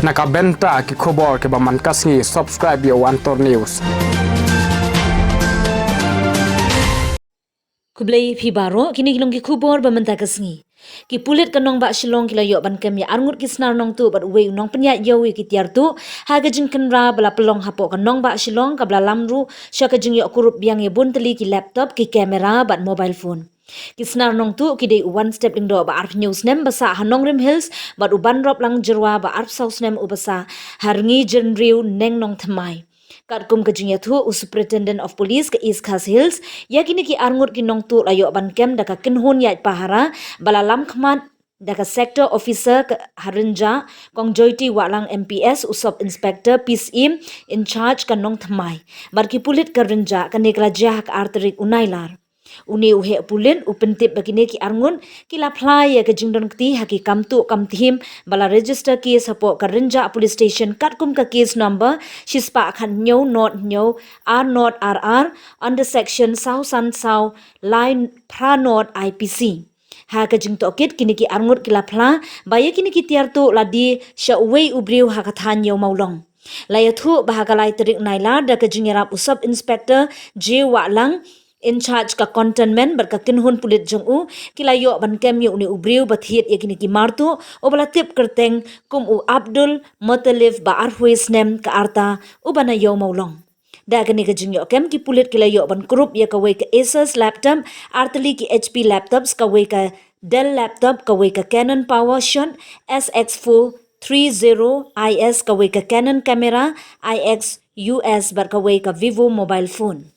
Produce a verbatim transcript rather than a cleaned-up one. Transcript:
Na ka bynta ki khubor kiba man ka sngi, subscribe ïa u Antor News. Khublei phi baroh, kine ki long ki khubor ba mynta ka sngi. Ki pulit ka nongbah Shillong ki la ïoh ban kem ïa arngut ki snar nongtuh bad uwei u nongpynïaid ïew ïa ki tiar tuh ha ka jingkynra ba la pynlong hapoh ka nongbah Shillong, kaba la lam ruh sha ka jingïoh kurup biang ïa bun tylli ki laptop, ki camera bad mobile phone. Ki snar nongtuh ki dei u Wanstep Lyngdoh ba arphew hynñiew snem ba sah ha Nongrim Hills bad u Banroplang Jyrwa ba arphew saw snem uba sah ha Rngijyrnriew Neng Nongthymmai. Katkum ka jingïathuh u Superintendent of Police ka East Khasi Hills, ïa kine ki arngut ki nongtuh la ïoh ban kem da ka kynhun ïaid pahara ba la lam khmat da ka Sector Officer ka ha Rynjah, Kong Joyty Wahlang M P S, u Sub Inspector P S I M in charge ka Nongthymmai bad ki pulit ka Rynjah. Kane ka la jia ha ka ar tarik u Nailar. Une u heh pulit u pyntip ba kine ki arngut ki la phla ïa ka jingdon kti ha ki kam tuh kam thim ba la register case hapoh ka Rynjah Police Station katkum ka case number shispah khathynñiew nought hynñiew ar nought ar ar under section saw san saw lai phra nought I P C. Ha ka jingtohkit, kine ki arngut ki la phla ba ïa kine ki tiar tuh la die sha uwei u briew ha ka thaiñ Ïew Mawlong. La ïathuh ba ha ka lai tarik Nailar, da ka jingïarap u Sub Inspector J Wahlang in charge ka Cantonment bad ka kynhun pulit jong u, ki la ïoh ban kem ïa une u briew ba thied ïa kine ki mar tuh, uba la tip kyrteng kum u Abdul Muttalib ba arphew snem ka rta, uba na Ïew Mawlong. Da kane ka jingïoh kem, ki pulit ki la ïoh ban kurup ïa kawei ka Asus laptop, ar tylli ki H P laptops, kawei ka Dell laptop, kawei ka Canon PowerShot S X four three zero I S, kawei ka Canon camera I X U S bad kawei ka Vivo mobile phone.